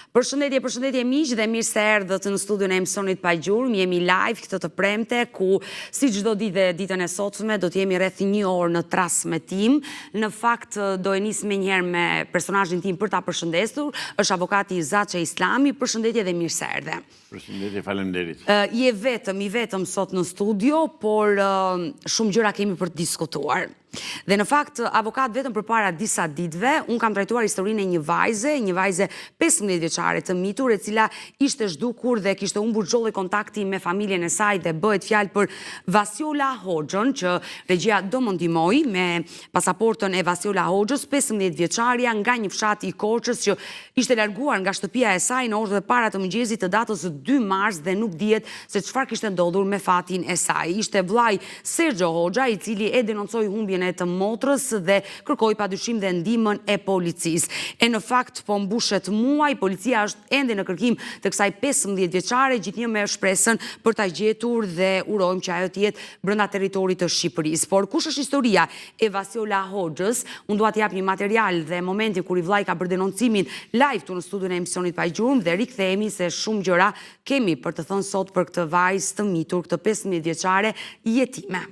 Përshëndetje, përshëndetje miq dhe mirë se erdhët në studion e emisionit Pa Gjurmë. Jemi live këtë të premte ku si çdo ditë dhe ditën e sotme do të jemi rreth një orë në transmetim. Në fakt do e nis menjëherë me personazhin tim për ta përshëndesur, është avokati Zaçe Islami. Përshëndetje dhe mirë se erdhe. Përshëndetje, faleminderit. Je vetëm, i vetëm sot në studio, por shumë gjëra kemi për të diskutuar. Dhe në fakt, avokat vetëm përpara disa ditëve, unë kam trajtuar historinë e një vajze, një vajze 15 vjeçare të mitur, e cila ishte zhdukur dhe kishte humbur çdo lloj kontakti me familjen e saj dhe bëhet fjalë për Vasiola Hoxhën, që regjia do më ndihmojë me pasaportën e Vasiola Hoxhës, 15 vjeçarja nga një fshat i Korçës që ishte larguar nga shtëpia e saj në orët e para të mëngjesit të datës 2 mars dhe nuk dihet se çfarë kishte ndodhur me fatin e saj. Ishte vëllai Serxho Hoxha, i cili e denoncoi humbjen e të motrës dhe kërkoi padyshim dhe ndihmën e policisë. E në fakt po mbushet muaj, policia është ende në kërkim të kësaj 15 vjeçare, gjithnjë me shpresën për ta gjetur dhe urojmë që ajo të jetë brenda territorit të Shqipërisë. Por kush është historia e Vasiola Hoxhës? Unë dua të jap një material dhe momentin kur i vëllai ka bërë denoncimin live këtu në studion e emisionit Pa Gjurmë dhe rikthehemi se shumë gjëra Kemi për të thënë sot për këtë vajzë të mitur, këtë 15 vjeçare jetime.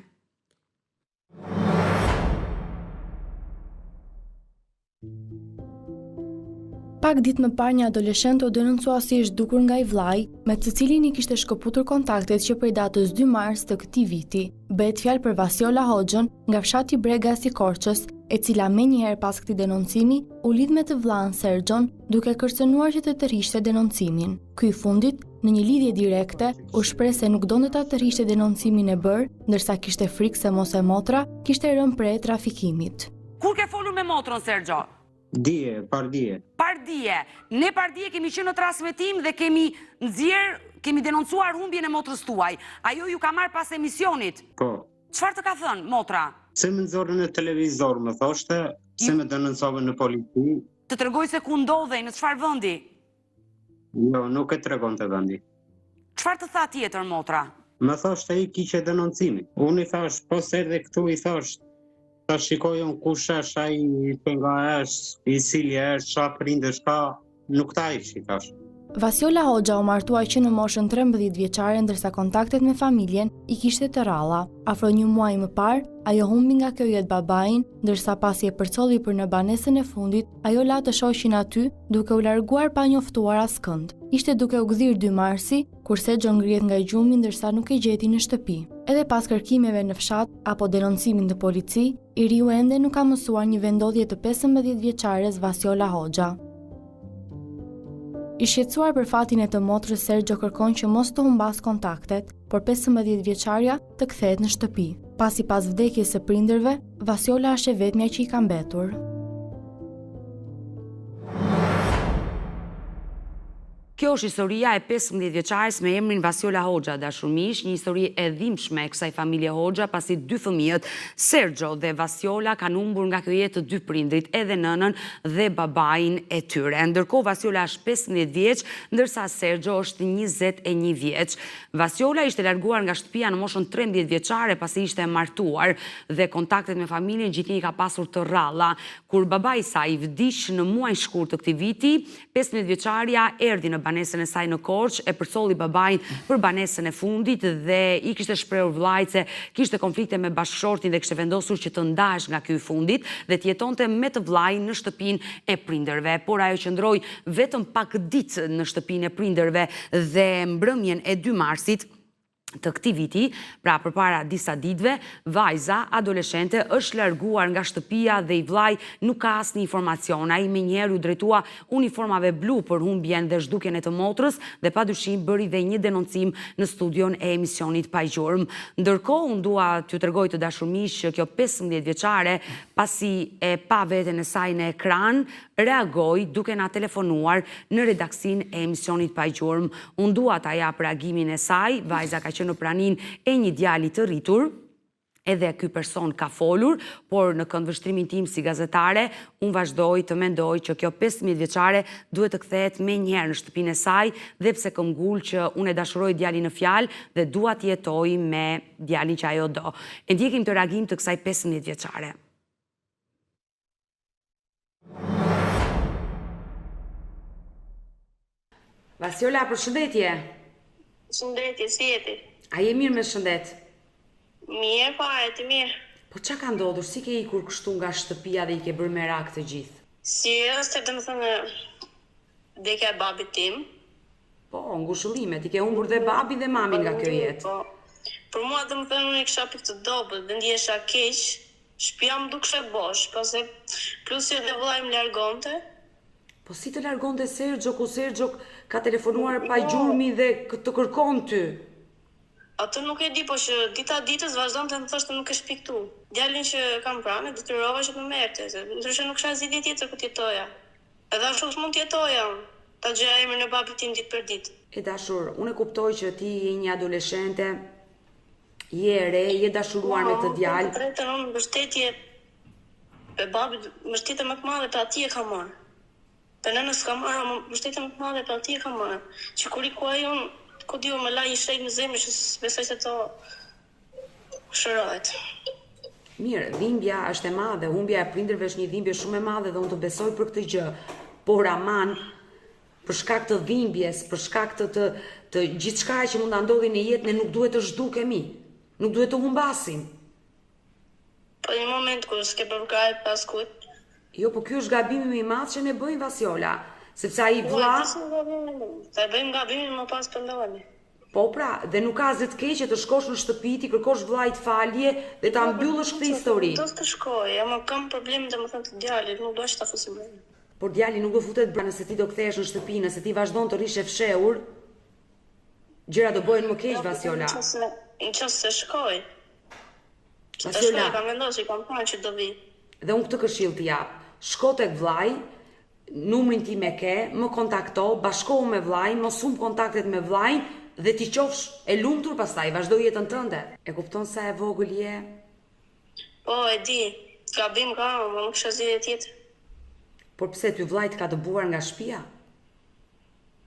Pak ditë më parë një adoleshente u denoncua si e zhdukur nga i vëllai, me të cilin i kishte shkëputur kontaktet që prej datës 2 mars të këtij viti. Bëhet fjalë për Vasiola Hoxhën nga fshati Bregas i Korçës, e cila menjëherë pas këtij denoncimi u lidh me të vëllanë Serxhon, duke kërcënuar që të tërhiqte denoncimin. Ky i fundit, në një lidhje direkte, u shpreh se nuk donte ta tërhiqte denoncimin e bërë, ndërsa kishte frikë se mos e motra kishte rënë pre e trafikimit. Kur ke folur me motrën, Serxho? Dje, pardje. Pardje. Ne pardje kemi qenë në transmetim dhe kemi nxjerrë, kemi denoncuar humbjen e motrës tuaj. Ajo ju ka marrë pas emisionit. Po. Çfarë të ka thënë motra? Pse më nxore në televizor, më thoshte, pse më denoncove në polici. Të tregoi se ku ndodhej, në çfarë vendi? Jo, nuk e tregonte vendin. Çfarë të tha tjetër motra? Më thoshte ik, hiqe denoncimin. Unë i thash, po s'erdhe këtu i thash, ta shikoj unë kush është ai, se nga është, i cili është, ça prindësh ka, nuk ta hiq, i thash. Vasiola Hoxha u martua që në moshën 13 vjeçare ndërsa kontaktet me familjen i kishte të rralla. Afro një muaj më parë, ajo humbi nga kjo jetë babain, ndërsa pasi e përcolli për në banesën e fundit, Ajo la të shoqin aty, duke u larguar pa njoftuar askënd. Ishte duke u gdhirë 2 marsi, kur Serxho ngrihet nga gjumi ndërsa nuk e gjeti në shtëpi. Edhe pas kërkimeve në fshat apo denoncimit në polici, i riu ende nuk ka mësuar një vendndodhje të 15 vjeçares Vasiola Hoxha. I shqetësuar për fatin e të motrës Serxho kërkon që mos të humbasë kontaktet, por 15 vjeçarja të kthehet në shtëpi, pasi pas vdekjes së prindërve, Vasiola është e vetmja që i ka mbetur. Kjo është historia e 15 vjeçares me emrin Vasiola Hoxha, dashur miq, një histori e dhimbshme e kësaj familje Hoxha, pasi dy fëmijët, Serxho dhe Vasiola kanë humbur nga kjo jetë të dy prindërit, edhe nënën dhe babain e tyre. Ndërkohë Vasiola është 15 vjeç, ndërsa Serxho është 21 vjeç. Vasiola ishte larguar nga shtëpia në moshën 13 vjeçare pasi ishte e martuar dhe kontaktet me familjen gjithnjë i ka pasur të rralla. Kur babai i saj vdiq në muajin shkurt të këtij viti, 15 vjeçarja erdhi në banesën e saj në Korçë, e përcolli babain për banesën e fundit dhe i kishte shprehur vëllait se kishte konflikte me bashkëshortin dhe kishte vendosur që të ndahesh nga ky i fundit dhe të jetonte me të vëllain në shtëpinë e prindërve. Por ajo qëndroi vetëm pak ditë në shtëpinë e prindërve dhe mbrëmjen e 2 marsit të këtij viti, pra përpara disa ditëve, vajza adoleshente është larguar nga shtëpia dhe i vëllai nuk ka asnjë informacion. Ai menjëherë iu drejtua uniformave blu për humbjen dhe zhdukjen e të motrës dhe padyshim bëri dhe një denoncim në studion e emisionit Pa Gjurmë. Ndërkohë, unë dua t'ju tregoj të dashur miq që kjo 15 vjeçare, pasi e pa veten e saj në ekran, reagoi duke na telefonuar në redaksinë e emisionit Pa Gjurmë. Unë dua ta jap reagimin e saj, vajza ka qenë në praninë e një djali të rritur, edhe ky person ka folur, por në këndvështrimin tim si gazetare, unë vazhdoj të mendoj që kjo 15 vjeçare duhet të kthehet menjëherë në shtëpinë e saj dhe pse këmbgul që unë e dashuroj djalin në fjalë dhe dua të jetoj me djalin që ajo do. E ndjekim këtë reagim të kësaj 15 vjeçare. Vasiola, përshëndetje. Përshëndetje, si je ti? A je mirë me shëndet? Mirë fare, ti mirë. Po ça ka ndodhur, si ke ikur kështu nga shtëpia dhe i ke bërë merak të gjithë? Si është, domethënë, vdekja e babit tim. Po, ngushëllime, ti ke humbur dhe babin dhe mamin nga kjo jetë. Po, për mua domethënë unë e kisha pikë të dobët dhe ndihesha keq, shtëpia më dukeshe bosh, pastaj plus që edhe vëllai më largonte. Po si të largonte Serxho, ku Serxho ka telefonuar pa gjurmë dhe të kërkon ty? Atë nuk e di, po që dita ditës vazhdonte më thoshte nuk ke shtëpi këtu. Djalin që kam pranë e detyrova që të më merrte, se ndryshe nuk kisha zgjidhje tjetër ku të jetoja. Edhe ashtu s'mund të jetoja unë, ta dëgjoja emrin e babit tim ditë për ditë. E dashur, unë e kuptoj që ti je një adoleshente, je e re, je dashuruar me këtë djalë. Të drejtën unë mbështetje e babit, mbështetje më të madhe prej atij e kam marrë. Prej nënës s'kam marrë, ama mbështetje më të madhe prej atij e kam marrë. Që kur iku ai unë, ku di unë, më la një shenjë në zemër që s'besoj se do shërohet. Mirë, dhimbja është e madhe, humbja e prindërve është një dhimbje shumë e madhe dhe unë të besoj për këtë gjë, por aman për shkak të dhimbjes, për shkak të të të gjithçka që mund të ndodhi në jetë, ne nuk duhet të zhdukemi, nuk duhet të humbasim. Po një moment kur s'ke përkrahje të askujt. Jo, po ky është gabimi më i madh që ne bëjmë Vasiola, sepse ai vëlla. Po, e bëjmë gabimin më pas pendohemi. Po pra, dhe nuk ka asgjë të keqe të shkosh në shtëpi, t'i kërkosh vëllait falje dhe ta mbyllësh këtë histori. Do të shkoj, ama kam problem domethënë të djalit, nuk dua që ta fusim brenda. Por djali nuk do futet brenda nëse ti do kthehesh në shtëpi, nëse ti vazhdon të rrish e fshehur, gjërat do bëhen më keq Vasiola. Në qoftë se shkoj. Vasiola. Kam vendosur, kam thënë që do vi. Dhe unë këtë këshillë të jap. Shko tek vllai, Numrin tim e ke, më kontakto, bashkohu me vllain, mos humb kontaktet me vllain dhe ti qofsh e lumtur pastaj, vazhdo jetën tënde. E kupton sa e vogël je? Po, e di. Gabim kam, ama nuk kisha zgjidhje tjetër. Por pse ty vllai të ka dëbuar nga shpia?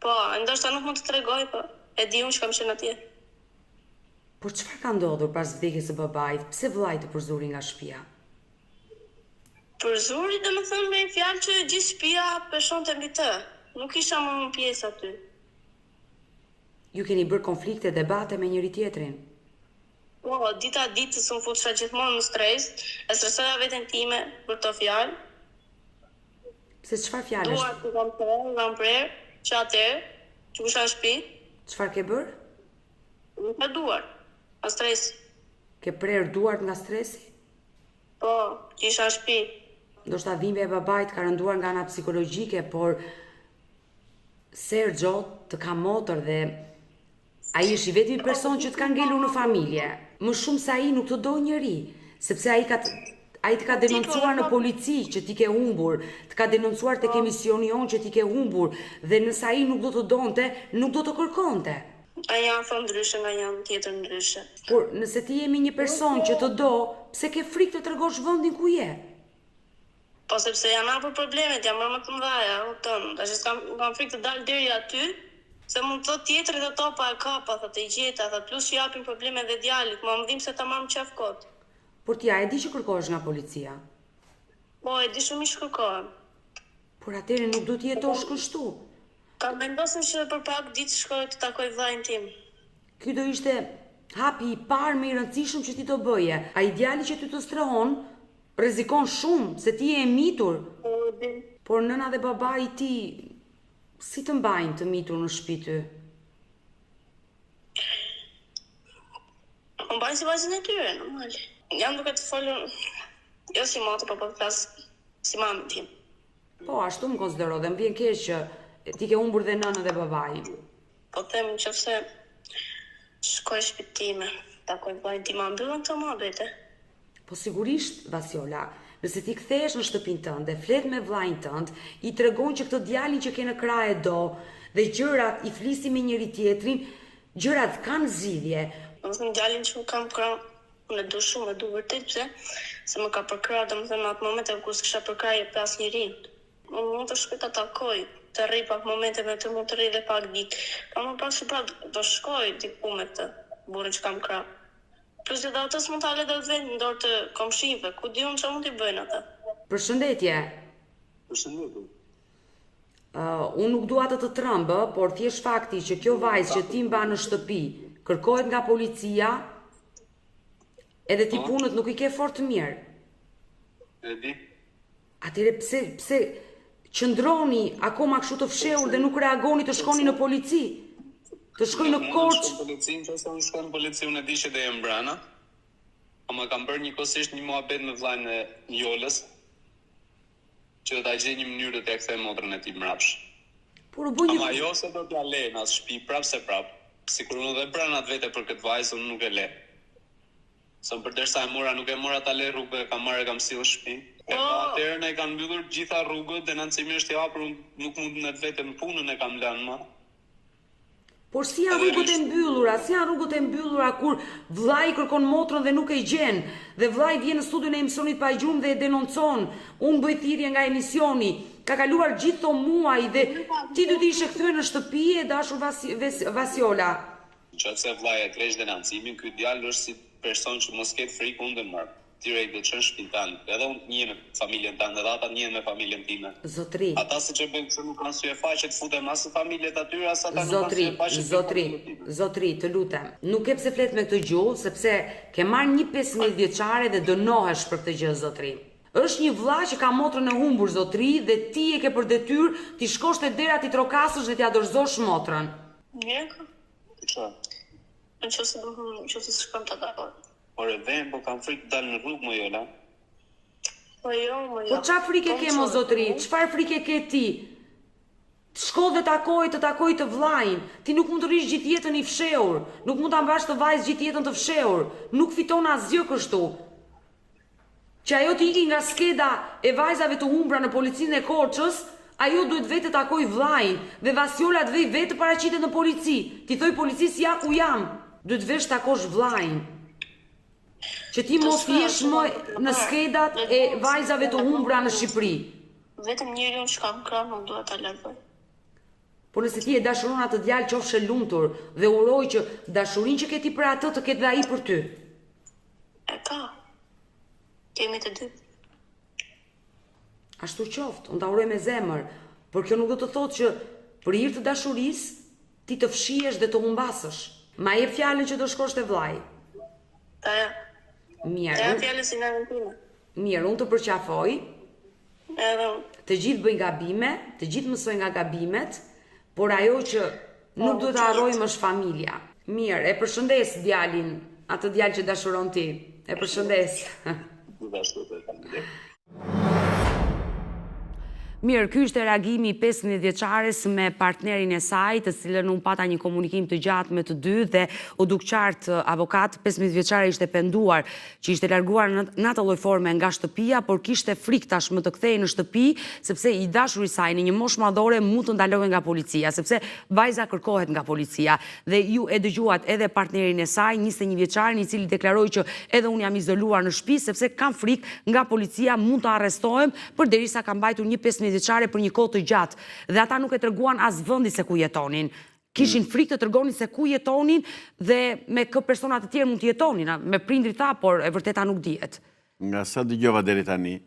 Po, ndoshta nuk mund të tregoj, po e di unë që kam qenë atje. Por çfarë ka ndodhur pas vdekjes së babait, pse vllai të përzuri nga shpia? Përzuri domethënë me një fjalë që gjithë shpia peshonte mbi të. Nuk isha më unë pjesë aty. Ju keni bërë konflikte, debate me njëri tjetrin? Po, dita ditës unë futesha gjithmonë në stres, e stresoja veten time për këto fjalë. Pse çfarë fjalësh? Duart i kam prerë, i kam prerë, që atëherë, që kur isha në shtëpi. Çfarë ke bërë? Nga duart, nga stresi. Ke prerë duart nga stresi? Po, që isha në shtëpi. Ndoshta dhimbja e babait ka rënduar nga ana psikologjike, por Serxho të ka motër dhe ai është i vetmi person që të ka ngelur në familje. Më shumë se ai nuk të do njeri, sepse ai ka ai të ka denoncuar në polici që ti ke humbur, të ka denoncuar tek emisioni jonë që ti ke humbur dhe nëse ai nuk do të donte, nuk do të kërkonte. Nga një anë thonë ndryshe, nga një anë tjetër ndryshe. Por, nëse ti je me një person që të do, pse ke frikë të tregosh vendin ku je? Po sepse janë hapur problemet, janë bërë më të mëdhaja, e kupton? Tash s'kam kam frikë të dal deri aty, se mund të thotë tjetri thotë opa e kapa, thotë e gjeta, thotë plus që japin probleme dhe djalit, mua më dhimbset ta marr më qafë kot. Por ti a e di që kërkohesh nga policia? Po, e di shumë mirë që kërkohem. Por atëherë nuk duhet të jetosh kështu. Kam vendosur që për pak ditë të shkoj të takoj vëllain tim. Ky do ishte hapi i parë më i rëndësishëm që ti do bëje. Ai djali që ty të strehon, rrezikon shumë, se ti je e mitur. Po, e di. Por nëna dhe babai i tij si të mbajnë të mitur në shtëpi ty? Më mbajnë si vajzën e tyre, normal. Jam duke të folur jo si motër, po po të flas si mamin tim. Po, ashtu më konsidero dhe më vjen keq që ti ke humbur dhe nënën dhe babain. Po them në qoftë se shkoj shtëpi time, takoj vëllain tim, a mbyllen këto muhabete? Po sigurisht, Vasiola, nëse ti kthehesh në shtëpinë tënde, flet me vëllain tënd, i tregon që këtë djalin që ke në krah e do dhe gjërat i flisni me njëri tjetrin, gjërat kanë zgjidhje. Domethënë djalin që kam krah Unë e du shumë, e du vërtet pse? Se më ka përkrahur domethënë në atë momente kur s'kisha përkrahje prej asnjëri. Unë mund të shkoj ta takoj, të rri pak momente me të, mund të rri edhe pak ditë, po më pas prapë do shkoj diku me këtë burrin që kam krah. Plus edhe atë s'mund ta lë dot vetë në dorë të komshinjve, ku di unë çfarë mund t'i bëjnë ata. Përshëndetje. Përshëndetje. Unë nuk dua të të tremb, ë, por thjesht fakti që kjo vajzë që ti mban në shtëpi kërkohet nga policia, edhe ti po. punët nuk i ke fort mirë. E di. Atëherë pse pse qëndroni akoma kështu të fshehur dhe nuk reagoni të shkoni në polici? Të shkoj në Korçë. Në polici, nëse unë shkoj në polici, unë e di që do jem mbrana. Ama kam bërë njëkohësisht një muhabet me vllain e Jolës. Që do ta gjej një mënyrë do t'ia kthej motrën e tij mbrapsht. Por u bë një Ama jo se do t'ia le në atë shtëpi prapë se prapë. Sikur unë dhe bëra atë vete për këtë vajzë unë nuk e le. Se unë përderisa e mora nuk e mora ta le rrugëve e kam marrë e kam sjellë në shtëpi. E pa atëherë na i kanë mbyllur të gjitha rrugët denoncimi është i hapur unë nuk mund të vetëm punën e kam lënë më. Por si janë rrugët e mbyllura, si janë rrugët e mbyllura kur vëllai kërkon motrën dhe nuk e gjen, dhe vëllai vjen në studion e emisionit Pa Gjurmë dhe e denoncon, unë bëj thirrje nga emisioni, ka kaluar gjithë këto muaj dhe ti duhet të ishe kthyer në shtëpi e dashur Vasiola. Në qoftë se vëllai e tërheq denoncimin, ky djalë është si person që mos ketë frikë unë do marr direkt do të çoj në shtëpinë tënde, edhe unë të njihem me familjen tënde edhe ata të njihen me familjen time. Zotri. Ata siç e bëjnë kështu nuk kanë sy e faqe të futem as në familjet atyre as ata nuk kanë sy e faqe të Zotri, zotri, të lutem. Nuk ke pse flet me këtë gjuhë, sepse ke marrë një 15 vjeçare dhe dënohesh për këtë gjë, zotri. Është një vlla që ka motrën e humbur, zotri, dhe ti e ke për detyrë t'i shkosh te dera t'i trokasësh dhe t'ia dorëzosh motrën. Mirë. Çfarë? Në qoftë se do në qoftë se shkon ta takoj. Ore vem, po kam frikë të dal në rrugë moj Jola. Po jo, mo jo. Po ça frike ke mo zotri? Çfarë frike ke ti? Shko dhe takoje të takojë të vllain. Ti nuk mund të rrish gjithë jetën i fshehur. Nuk mund ta mbash të vajzë gjithë jetën të fshehur. Nuk fiton asgjë kështu. Që ajo të iki nga skeda e vajzave të humbura në policinë e Korçës, ajo duhet vetë të takojë vllain dhe Vasiola të vejë vetë të paraqitet në polici, t'i thojë policisë ja ku jam. Duhet të vesh takosh vllain. Që ti mos të jesh më në skedat e vajzave të humbura në Shqipëri. Vetëm njeriun që kam krah nuk dua ta largoj. Por nëse ti e dashuron atë djalë qofsh e lumtur dhe uroj që dashurinë që ke ti për atë të ketë dhe ai për ty. E ka. Kemi të dy. Ashtu qoftë, unë ta uroj me zemër, por kjo nuk do të thotë që për hir të dashurisë ti të fshihesh dhe të humbasësh. Ma jep fjalën që do shkosh te vllai. Ta jap. Mirë. Ta jap fjalën si nënën time. Mirë, unë të përqafoj. Edhe unë. Të gjithë bëjnë gabime, të gjithë mësojnë nga gabimet, por ajo që nuk po, duhet të harrojmë është familja. Mirë, e përshëndes djalin, atë djalë që dashuron ti. E përshëndes. Gjithashtu të faleminderit. Mirë, ky ishte reagimi i 15 vjeçares me partnerin e saj, të cilën unë pata një komunikim të gjatë me të dy dhe u duk qartë avokat, 15 vjeçare ishte penduar që ishte larguar në atë lloj forme nga shtëpia, por kishte frikë tashmë të kthehej në shtëpi, sepse i dashuri i saj në një moshë madhore mund të ndalohej nga policia, sepse vajza kërkohet nga policia. Dhe ju e dëgjuat edhe partnerin e saj, 21 vjeçarin, i cili deklaroi që edhe unë jam izoluar në shtëpi sepse kam frikë nga policia, mund të arrestohem, përderisa kam mbajtur një 15 vjeçare për një kohë të gjatë. Dhe ata nuk e treguan as vendin se ku jetonin. Kishin mm. frikë të tregonin se ku jetonin dhe me kë persona të tjerë mund të jetonin, me prindërit tha, por e vërteta nuk dihet. Nga sa dëgjova deri tani,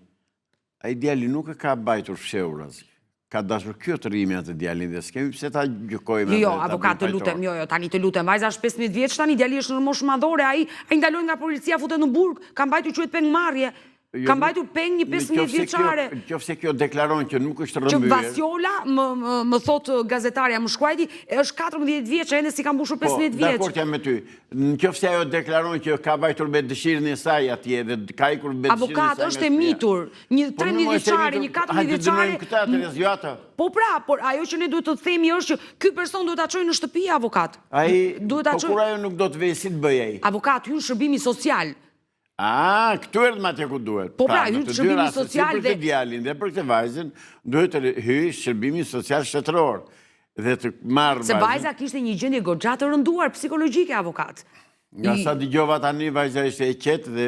ai djali nuk e ka mbajtur fshehurazi. Ka dashur kjo të rrijë me atë djalin dhe s'kemi pse ta gjykojmë jo, jo, avokat të lutem, jo, jo, tani të lutem, vajza është 15 vjeç tani, djali është në moshë madhore, ai ai ndalohet nga policia, futet në burg, ka mbajtur quhet pengmarrje. Jo, ka mbajtur peng një 15 vjeçare. Në qoftë se kjo deklaron që nuk është rrëmbyer. Që Vasiola, më, më, më thotë gazetarja, më shkruajti, është 14 vjeç, ende s'i ka mbushur 15 po, vjeç. Po, dakord jam me ty. Në qoftë se ajo deklaron që ka vajtur me dëshirën e saj atje dhe ka ikur me dëshirën e saj. Avokat, është e mitur, një 13 po, vjeçare, një 14 vjeçare. Hajde të dënojmë këtë atë, jo atë. Po pra, por ajo që ne duhet të themi është që ky person duhet ta çojë në shtëpi avokat. Ai, duhet ta po çojë. Po kur ajo nuk do të vejë, si të bëjë ai? Avokat, hyn shërbimi social. Ah, këtu erdhëm atje ku duhet. Po pra, pra hyn shërbimi social dhe... Për këtë djalin dhe për këtë vajzën, duhet të hyjë shërbimi social shtetëror dhe të marrë vajzën. Se vajza kishte një gjendje goxha të rënduar psikologjike, avokat. Nga sa dëgjova tani, vajza ishte e qetë dhe...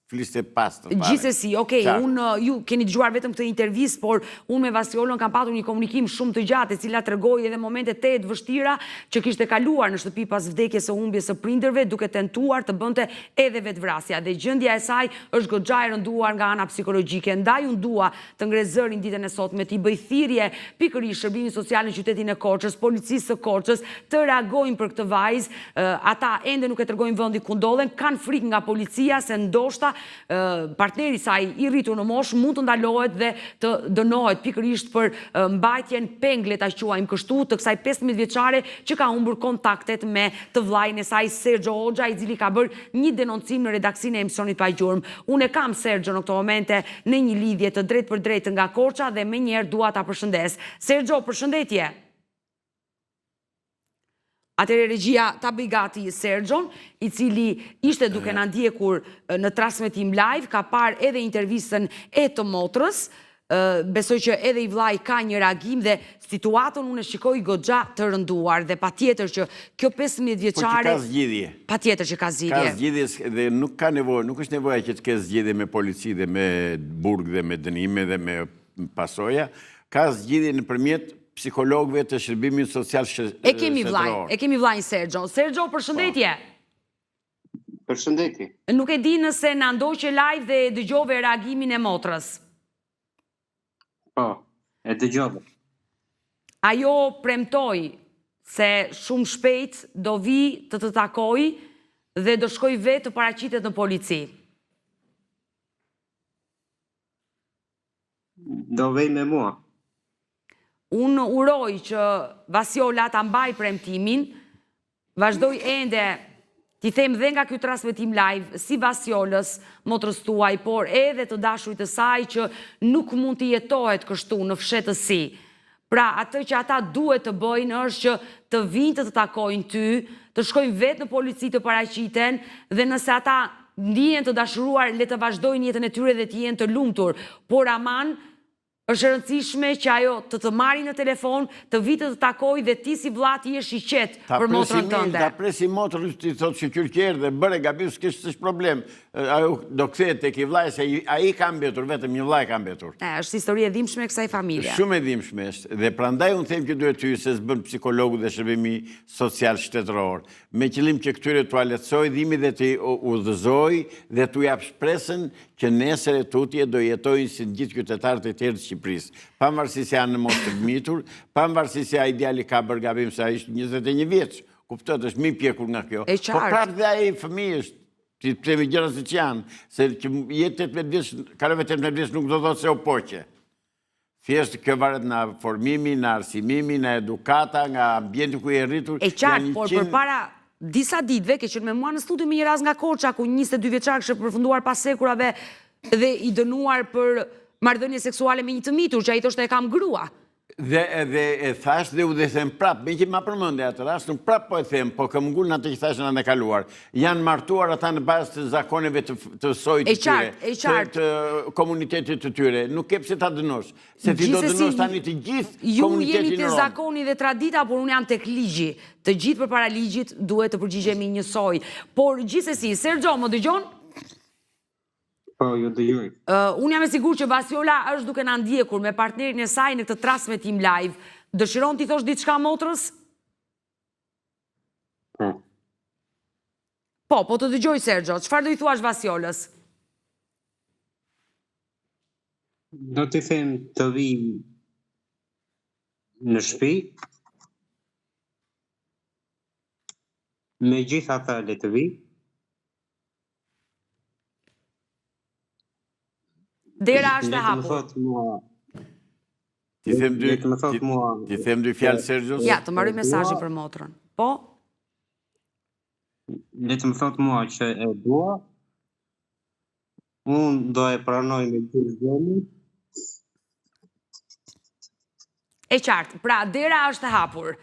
Fliste pastër fare. Gjithsesi, okej, unë ju keni dëgjuar vetëm këtë intervistë, por unë me Vasiolën kam patur një komunikim shumë të gjatë, e cila tregoi edhe momente tejet të vështira që kishte kaluar në shtëpi pas vdekjes së humbjes së prindërve, duke tentuar të bënte edhe vetëvrasja. Dhe gjendja e saj është goxha e rënduar nga ana psikologjike. Ndaj unë dua të ngre zërin ditën e sotme, t'i bëj thirrje pikërisht shërbimit social në qytetin e Korçës, policisë së Korçës, të reagojnë për këtë vajzë, Ata ende nuk e tregojnë vendin ku ndodhen, kanë frikë nga policia se ndoshta partneri i saj i rritur në moshë mund të ndalohet dhe të dënohet pikërisht për mbajtjen peng le ta quajmë kështu të kësaj 15 vjeçare që ka humbur kontaktet me të vëllain e saj Serxho Hoxha, i cili ka bërë një denoncim në redaksinë e emisionit Pa Gjurmë. Unë e kam Serxhon në këto momente në një lidhje të drejtpërdrejtë nga Korça dhe menjëherë dua ta përshëndes. Serxho, përshëndetje. Atëherë regjia ta bëjë gati Serxhon, i cili ishte duke na ndjekur në transmetim live, ka parë edhe intervistën e të motrës, besoj që edhe i vllai ka një reagim dhe situatën unë e shikoj goxha të rënduar dhe patjetër që kjo 15 vjeçare Po që ka zgjidhje. Patjetër që ka zgjidhje. Ka zgjidhje dhe nuk ka nevojë, nuk është nevoja që të ketë zgjidhje me polici dhe me burg dhe me dënime dhe me pasoja, ka zgjidhje nëpërmjet psikologëve të shërbimit social shtetëror. E kemi vllain, e kemi vllain Serxho. Serxho, përshëndetje. Po. Përshëndetje. Nuk e di nëse na ndoqe live dhe e dëgjove reagimin e motrës. Po, e dëgjova. Ajo premtoi se shumë shpejt do vijë të të takojë dhe do shkojë vetë të paraqitet në polici. Do vijë me mua. Unë uroj që Vasiola ta mbajë premtimin, vazhdoj ende t'i them dhe nga ky transmetim live, si Vasiolës, motrës tuaj, por edhe të dashurit të saj që nuk mund të jetohet kështu në fshehtësi. Pra, atë që ata duhet të bëjnë është që të vijnë të të takojnë ty, të shkojnë vetë në polici të paraqiten dhe nëse ata ndihen të dashuruar le të vazhdojnë jetën e tyre dhe të jenë të lumtur. Por aman është e rëndësishme që ajo të të marri në telefon, të vijë të të takojë dhe ti si vëlla të jesh i qetë për motrën tënde. Ta presi motrën t'i thotë shyqyr që erdhe, bëre gabim, s'është problem. Ajo do kthehet tek i vllai se ai ka mbetur, vetëm një vlla ka mbetur. E, është histori e dhimbshme e kësaj familje. Shumë e dhimbshme është dhe prandaj unë them që duhet të hyjë se s'bën psikologu dhe shërbimi social shtetëror, me qëllim që këtyre t'ua lehtësojë dhimbjen dhe t'i udhëzojë dhe t'u japë shpresën që nesër e tutje do jetojnë si të gjithë qytetarët e tjerë të Shqipërisë. Pavarësisht se janë në moshë të mitur, pavarësisht se ai djali ka bërë gabim se ai është 21 vjeç. Kuptohet, është më i pjekur nga kjo. Po prapë dhe ai fëmijë është T'i themi gjërat siç janë, se që je 18 vjeç, kalove 18 vjeç nuk do thotë se u poqe. Thjesht kjo varet nga formimi, nga arsimimi, nga edukata, nga ambienti ku je rritur. E qartë, por përpara disa ditëve ke qenë me mua në studio me një rast nga Korça ku 22 vjeçar kishte përfunduar pas hekurave dhe i dënuar për marrëdhënie seksuale me një të mitur, që ai thoshte e kam grua. Dhe edhe e thashë dhe u dhe them prapë, meqë ma përmende atë rast, unë prapë po e them, po këmbëngul në atë që thashë në anë e kaluar. Janë martuar ata në bazë të zakoneve të, të sojit të tyre, e qartë, të komunitetit të tyre. Nuk ke pse ta dënosh, se ti do dënosh tani të gjithë komunitetin rom. Ju jeni te zakoni dhe tradita, por unë jam tek ligji. Të gjithë përpara ligjit duhet të përgjigjemi njësoj. Por gjithsesi, Serxho, më dëgjon? Po, ju dëgjoj. Unë jam e sigurt që Vasiola është duke na ndjekur me partnerin e saj në këtë transmetim live. Dëshiron t'i thosh diçka motrës? Po. Po, po të dëgjoj Serxho. Çfarë do i thuash Vasiolës? Do t'i them të vijë në shtëpi. Me gjithë ata le të vijë. Dera është e hapur. T'i them dy, t'i them dy fjalë Serxhos? Ja, të mbaroj mesazhin për motrën. Po? Le të më thotë mua që e dua. Unë do e pranoj me gjithë zemër. E qartë, pra dera është e hapur.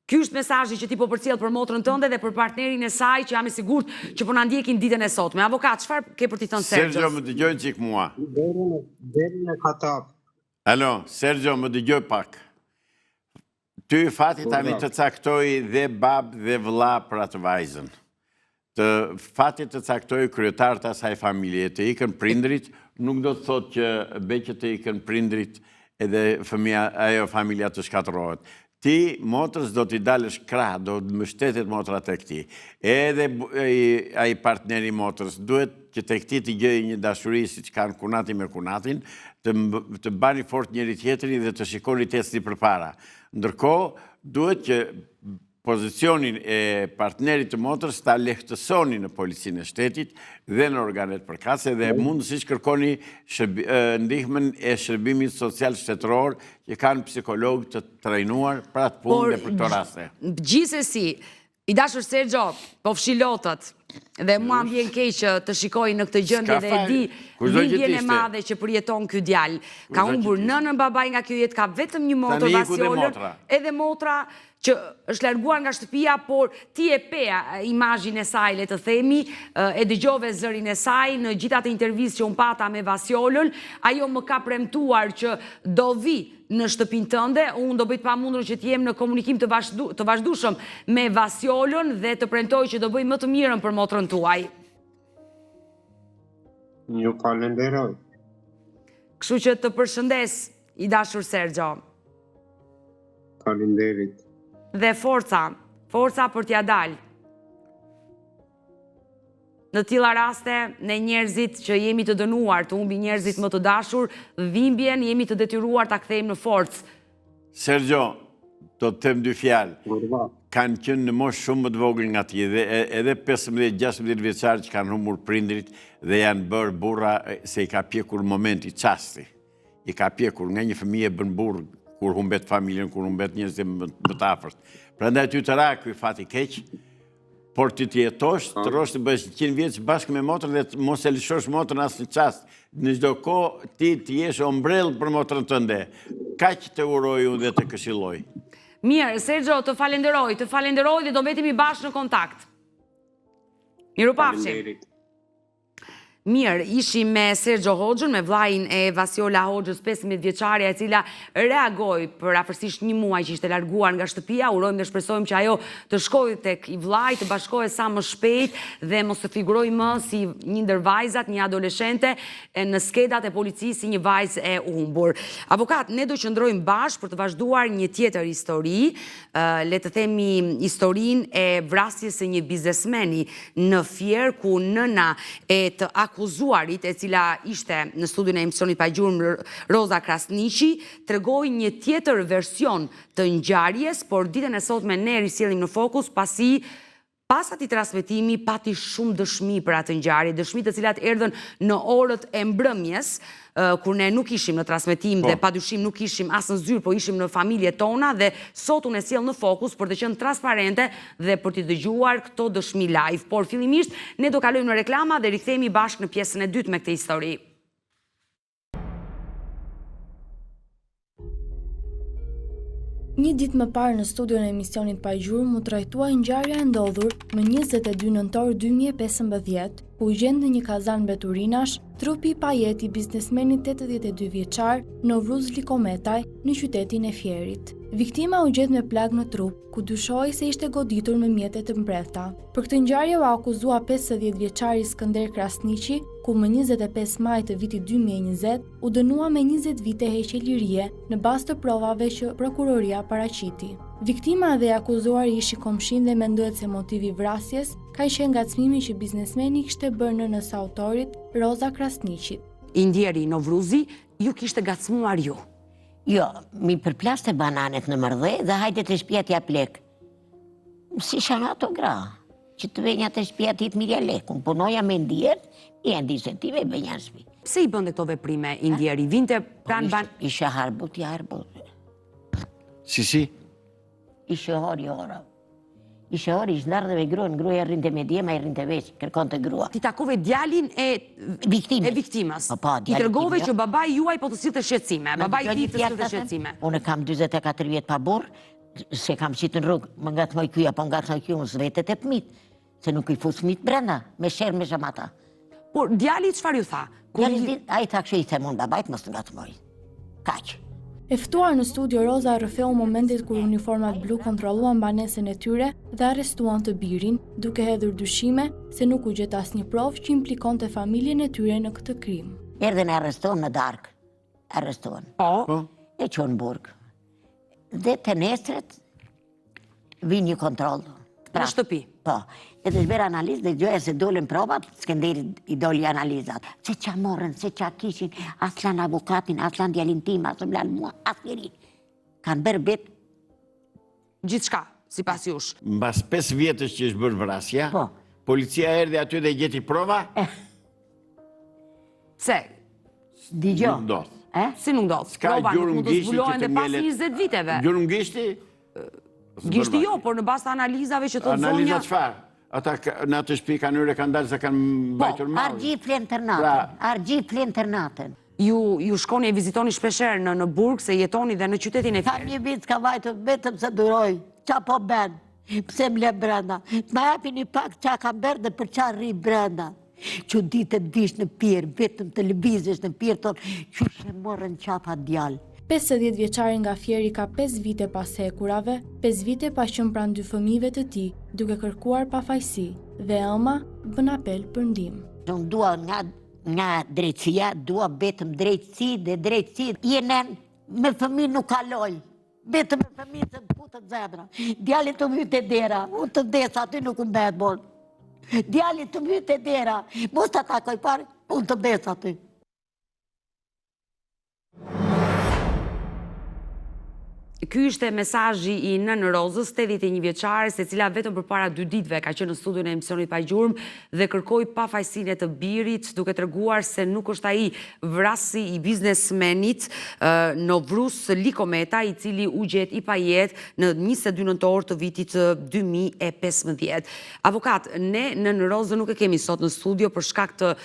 Ky është mesazhi që ti po përcjell për motrën tënde dhe për partnerin e saj që jam e sigurt që po na ndjekin ditën e sotme. Avokat, çfarë ke për t'i thënë Serxhos? Serxho, më dëgjo një çik mua. Derën e ka të hapur. Alo, Serxho, më dëgjo pak. Ty fati tani të caktoi dhe babë dhe vëlla për atë vajzën. Të fati të caktoi kryetar të asaj familje, të ikën prindrit, nuk do të thotë që be që të ikën prindrit edhe fëmija, ajo familja të shkatërrohet. Ti motrës do t'i dalësh krah, do të mbështetet motra tek ti. Edhe ai partneri i motrës duhet që tek ti të gjejë një dashuri siç kanë kunati me kunatin, të të mbani fort njëri tjetrin dhe të shikoni të ecni përpara. Ndërkohë, duhet që pozicionin e partnerit të motrës ta lehtësoni në policinë e shtetit dhe në organet përkatëse dhe mundësisht kërkoni ndihmën e shërbimit social shtetëror që kanë psikologë të trajnuar për atë punë dhe për këto raste. Gjithsesi, i dashur Sergio, po fshi lotët dhe mua më vjen keq që të shikoj në këtë gjendje dhe e di dhimbjen e madhe që përjeton ky djalë. Ka humbur nënën babain nga kjo jetë, ka vetëm një motër Vasiolën, edhe motra që është larguar nga shtëpia, por ti e pe imazhin e saj, le të themi, e dëgjove zërin e saj në gjithë atë intervistë që unë pata me Vasiolën, ajo më ka premtuar që do vijë në shtëpinë tënde, unë do bëj të pamundurën që të jem në komunikim të të vazhdueshëm me Vasiolën dhe të premtoj që do bëj më të mirën për motrën tuaj. Ju falenderoj. Kështu që të përshëndes, i dashur Sergio. Faleminderit. Dhe forca, forca për t'ia dalë. Në të tilla raste, ne njerëzit që jemi të dënuar, të humbim njerëzit më të dashur, dhimbjen jemi të detyruar ta kthejmë në forcë. Sergio, do të them dy fjalë. Kanë qenë në moshë shumë më të vogël nga ti dhe edhe 15-16 vjeçarë që kanë humbur prindrit dhe janë bërë burra se i ka pjekur momenti, çasti. I ka pjekur nga një fëmijë e bën burrë kur humbet familjen, kur humbet njerëzit më të afërt. Prandaj ty të ra ky fat i keq, por ti të jetosh, të rrosh të bësh 100 vjeç bashkë me motrën dhe të mos e lëshosh motrën asnjë çast. Në çdo kohë ti të jesh ombrellë për motrën tënde. Kaq të uroj unë dhe të këshilloj. Mirë, Sergio, të falenderoj, të falenderoj dhe do mbetemi bashkë në kontakt. Mirupafshim. Mirë, ishim me Sergio Hoxhën, me vllain e Vasiola Hoxhës, 15 vjeçarja e cila reagoi për afërsisht një muaj që ishte larguar nga shtëpia, urojmë dhe shpresojmë që ajo të shkojë tek i vllai, të bashkohet sa më shpejt dhe mos të figurojë më si një ndër vajzat, një adoleshente në skedat e policisë si një vajzë e humbur. Avokat, ne do qëndrojmë bashkë për të vazhduar një tjetër histori, le të themi historinë e vrasjes së një biznesmeni në Fier, ku nëna e të akuzuarit, e cila ishte në studion e emisionit Pa Gjurmë, Roza Krasniqi, tregoi një tjetër version të ngjarjes, por ditën e sotme ne e risjellim në fokus pasi pas atij transmetimi pati shumë dëshmi për atë ngjarje, dëshmi të cilat erdhën në orët e mbrëmjes, kur ne nuk ishim në transmetim dhe po. padyshim nuk ishim as në zyrë, po ishim në familjet tona dhe sot unë e sjell në fokus për të qenë transparente dhe për t'i dëgjuar këto dëshmi live. Por fillimisht ne do kalojmë në reklama dhe rikthehemi bashkë në pjesën e dytë me këtë histori. Një ditë më parë në studion e emisionit Pa Gjurmë u trajtua ngjarja e ndodhur më 22 nëntor 2015, ku u gjend në një kazan mbeturinash trupi i pajetë i biznesmenit 82 vjeçar Novruz Likometaj në qytetin e Fierit. Viktima u gjet me plagë në trup, ku dyshohej se ishte goditur me mjete të mprehta. Për këtë ngjarje u akuzua 50 vjeçari Skënder Krasniqi, ku më 25 maj të vitit 2020 u dënua me 20 vite heqje lirie në bazë të provave që prokuroria paraqiti. Viktima dhe i akuzuari ishin komshinj dhe mendohet se motivi i vrasjes ka qenë ngacmimi që biznesmeni i kishte bërë nënës së autorit, Roza Krasniqit. I ndjeri Novruzi ju kishte ngacmuar ju. Jo, m'i përplaste bananet në mërdhe dhe hajde te shpia t'jap lek. S'isha nga ato gra, që të venja te shpia t'i të mirrja lek. Unë punoja me ndier, i e ndise time, venja në shpi. Pse i bënte këto veprime i ndjeri? Vinte po, pranë ban... Ishe harbut, i harbut. Si, si? Ishe hori, ora. Ishe hori, ishte ndarë dhe me gruën, gruaja rrinte me djema, i rrinte veç, kërkonte grua. Ti takove djalin e viktimës. E viktimës. Po, po, I tregove që babai juaj po të sillte shqetësime, babai i tij të sillte shqetësime. Unë kam 44 vjet pa burrë, s'e kam qitë në rrugë, më ngacmoi ky, apo ngacmoi ky, unë s'vete te fëmijët, se nuk i fus fëmijët brenda, me sherr me shamata. Por, djali çfarë ju tha? Djali, ai tha kështu i them unë babait, mos të ngacmoj. Kaq. E ftuar në studio Roza rrëfeu momentet kur uniformat blu kontrolluan banesën e tyre dhe arrestuan të birin, duke hedhur dyshime se nuk u gjet asnjë provë që implikonte familjen e tyre në këtë krim. Erdhën e arrestuan në darkë. Arrestuan. Po. po. E çuan në burg. Dhe të nesërmen vin një kontroll. Pra, në shtëpi? Po. Edhe është bërë analizë dhe gjoja se dolën provat, Skenderit i doli analizat. Se ça morën, se ça kishin, as lanë avokatin, as lanë djalin tim, as më lanë mua, as njeri. Kanë bërë vetë. Gjithçka, sipas jush. Mbas 5 vjetësh që është bërë vrasja, po. policia erdhi aty dhe gjeti prova? Eh. Pse? Dëgjo. Nuk ndodh. Eh? Si nuk ndodh? Prova nuk mund të zbulohen dhe pas 20 viteve. Gjurmë gishti? Gishti jo, por në bazë të analizave që thotë zonja... Analiza çfarë? Ata në atë shtëpi kanë hyrë e kanë dalë se kanë po, mbajtur mallin. Argji flen tërë natën. Pra- Argji flen tërë natën. Ju, ju shkoni e vizitoni shpeshherë në, në burg, se jetoni dhe në qytetin e Kam Fierit. një vit s'ka vajtur, vetëm se duroj. Ça po ben? Pse më le brenda? Të ma japin një pak ça kam bërë dhe për ça rri brenda. Që ditë të vish në Fier, vetëm të lëvizësh në Fier, thonë, qysh e morën qafa djalë. 50 vjeçari nga Fieri ka 5 vite pas hekurave, 5 vite pa qenë pranë dy fëmijëve të tij, duke kërkuar pafajësi, dhe e ëma bën apel për ndihmë. Unë dua nga, nga drejtësia, dua vetëm drejtësi dhe drejtësi. Je nen, me fëmijë nuk kaloj. Vetëm me fëmijë se më këputet zemra. Djali të më te dera, unë të vdes aty nuk më bëhet bon. Djali të më te dera, mos ta takoj fare, unë të vdes aty. Ky ishte mesazhi i Nënë Rozës, 81 vjeçare, e cila vetëm përpara dy ditëve ka qenë në studion e emisionit Pa Gjurmë dhe kërkoi pafajësinë e të birit, duke treguar se nuk është ai vrasësi i biznesmenit Novrus Likometa, i cili u gjet i pajetë në 22 nëntor të vitit 2015. Avokat, ne Nënë Rozën nuk e kemi sot në studio për shkak të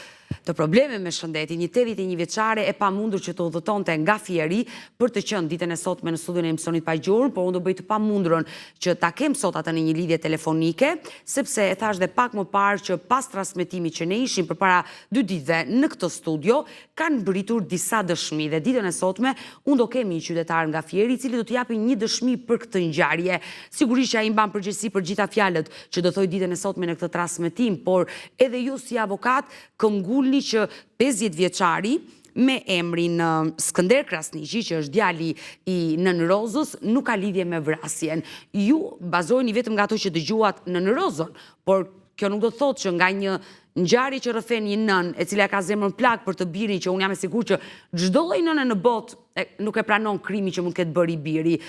të probleme me shëndetin, një 81 vjeçare e pamundur që të udhëtonte nga Fieri për të qenë ditën e sotme në studion e emisionit Pa Gjurmë, por unë do bëj të pamundurën që ta kem sot atë në një lidhje telefonike, sepse e thashë dhe pak më parë që pas transmetimit që ne ishim përpara dy ditëve në këtë studio, kanë mbërritur disa dëshmi dhe ditën e sotme unë do kemi një qytetar nga Fieri i cili do të japi një dëshmi për këtë ngjarje. Sigurisht që ai mban përgjegjësi për gjitha fjalët që do thojë ditën e sotme në këtë transmetim, por edhe ju si avokat këmbgulni që 50 vjeçari me emrin Skënder Krasniqi, që është djali i Nënë Rozës, nuk ka lidhje me vrasjen. Ju bazoheni vetëm nga ato që dëgjuat Nënë Rozën, por kjo nuk do të thotë që nga një ngjarje që rrëfen një nënë, e cila ka zemrën plagë për të birin, që unë jam e sigurt që çdo lloj nëne në botë nuk e pranon krimin që mund të ketë bërë i biri.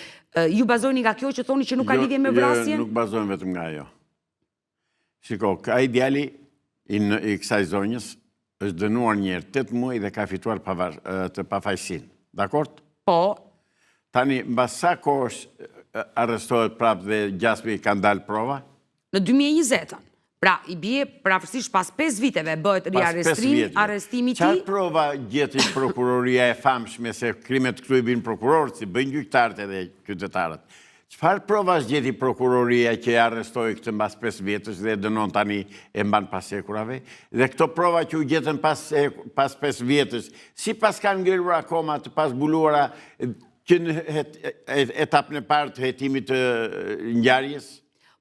Ju bazoheni nga kjo që thoni që nuk ka jo, lidhje me jo, vrasjen? Jo, nuk bazohem vetëm nga ajo. Shiko, ai djali i, i kësaj zonjës është dënuar një herë 8 muaj dhe ka fituar të pafajësinë. Dakord? Po. Tani, mbas sa kohësh arrestohet prapë dhe gjasme i kanë dalë prova? Në 2020-ën. Pra, i bie përafërsisht pas 5 viteve bëhet riarrestimi, arrestimi i tij. Çfarë prova gjeti prokuroria e famshme se krimet këtu i bëjnë prokurorët, s'i bëjnë gjyqtarët edhe qytetarët. Çfarë provash gjeti prokuroria që e arrestoi këtë mbas 5 vjetësh dhe e dënon tani e mban pas hekurave? Dhe këto prova që u gjetën pas pas 5 vjetësh, si paskan ngelur akoma të pazbuluara që në etapën e parë të hetimit të ngjarjes?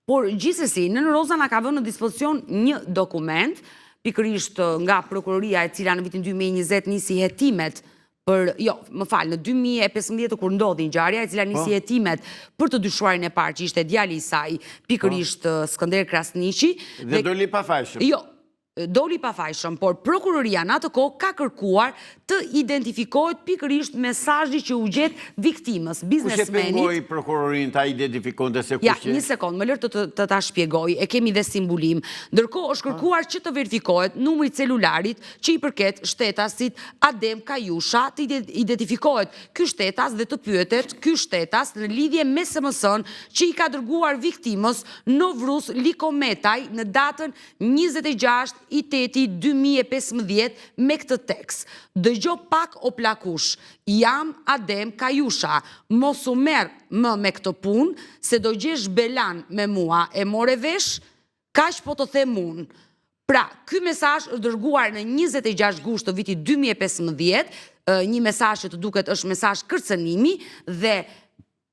Por gjithsesi, Nënë Roza na ka vënë në dispozicion një dokument, pikërisht nga prokuroria e cila në vitin 2020 nisi hetimet për, jo, më fal, në 2015 kur ndodhi ngjarja, e cila nisi po. hetimet për të dyshuarin e parë që ishte djali i saj, pikërisht po. Skënder Krasniqi. Dhe doli i pafajshëm. Jo, doli i pafajshëm, por prokuroria në atë kohë ka kërkuar të identifikohet pikërisht mesazhi që u gjet viktimës, biznesmenit. Kush e pengoi prokurorinë ta identifikonte se kush Ja, një sekond, më lër të të, të ta shpjegoj, e kemi dhe si mbulim. Ndërkohë është kërkuar që të verifikohet numri i celularit që i përket shtetasit Adem Kajusha, të identifikohet ky shtetas dhe të pyetet ky shtetas në lidhje me SMS-n që i ka dërguar viktimës Novrus Likometaj në datën 26 i teti 2015 me këtë tekst. Dëgjo pak o plakush, jam Adem Kajusha, mos u merr më me këtë punë, se do gjesh belanë me mua, e more vesh? Kaq po të them unë. Pra, ky mesazh është dërguar në 26 gusht të vitit 2015 një mesazh që të duket është mesazh kërcënimi dhe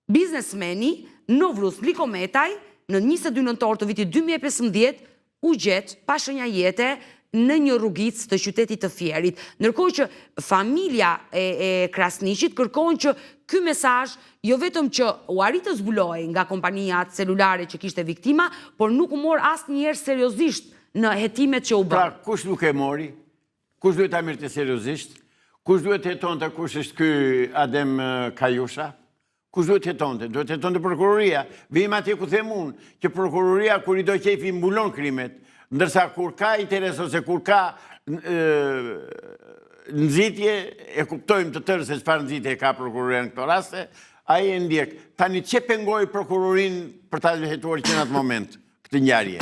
biznesmeni Novruz Likometaj në 22 nëntor të vitit 2015 u gjet pa shenja jete në një rrugicë të qytetit të Fierit. Ndërkohë që familja e, e Krasniqit kërkon që ky mesazh jo vetëm që u arrit të zbulohej nga kompania celulare që kishte viktima, por nuk u mor asnjëherë seriozisht në hetimet që u bënë. Pra, kush nuk e mori? Kush duhet ta merrte seriozisht? Kush duhet të hetonte kush është ky Adem Kajusha? Kush duhet të hetonte? Duhet të hetonte prokuroria. Vijmë atje ku them unë, që prokuroria kur i do qejfi mbulon krimet, ndërsa kur ka interes ose kur ka nxitje, e kuptojmë të tërë se çfarë nxitje ka prokuroria në këto raste, ai e ndjek. Tani ç'e pengoi prokurorinë për ta hetuar që në atë moment këtë ngjarje?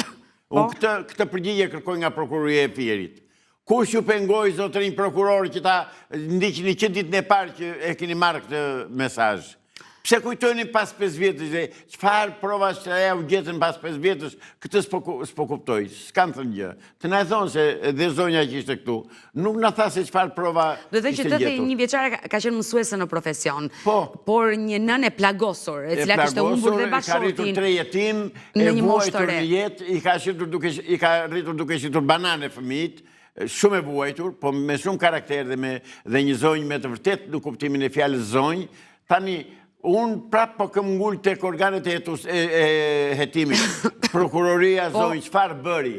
Unë po. këtë, këtë përgjigje kërkoj nga prokuroria e Fierit. Kush ju pengoi zotërinj prokurorë që ta ndiqni që ditën e parë që e keni marrë këtë mesazh? Pse kujtojni pas 5 vjetësh dhe çfarë prova që aja u gjetën pas 5 vjetësh, këtë s'po kuptoj, s'kam thënë gjë. Të na e thonë se dhe zonja që ishte këtu, nuk na tha se çfarë prova Do të thënë që 81 vjeçare ka qenë mësuese në profesion. Po. Por një nënë e plagosur, e cila kishte humbur dhe bashkëshortin. Ka rritur tre jetimë, e vuajtur në jetë, i ka shitur duke i ka rritur duke shitur banane fëmijët, shumë e vuajtur, po me shumë karakter dhe me dhe një zonjë me të vërtetë në kuptimin e fjalës zonjë. Tani unë prapë po këmbëngul tek organet e, e, e hetimit. Prokuroria po. zonjë çfarë bëri?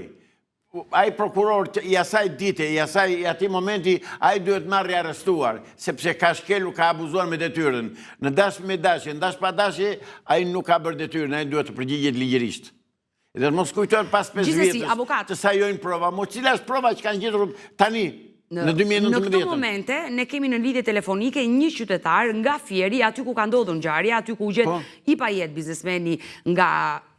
Ai prokuror i asaj dite, i asaj i atij momenti, ai duhet marrë i arrestuar, sepse ka shkelur, ka abuzuar me detyrën. Në dash me dashje, në dash pa dashje, ai nuk ka bërë detyrën, ai duhet të përgjigjet ligjërisht. Dhe mos kujtojnë pas 5 vjetësh të sajojnë prova. Mo cila është prova që kanë gjetur tani, në 2019? Në këto momente, ne kemi në lidhje telefonike një qytetar nga Fieri, aty ku ka ndodhur ngjarja, aty ku u gjet po. i pajetë biznesmeni nga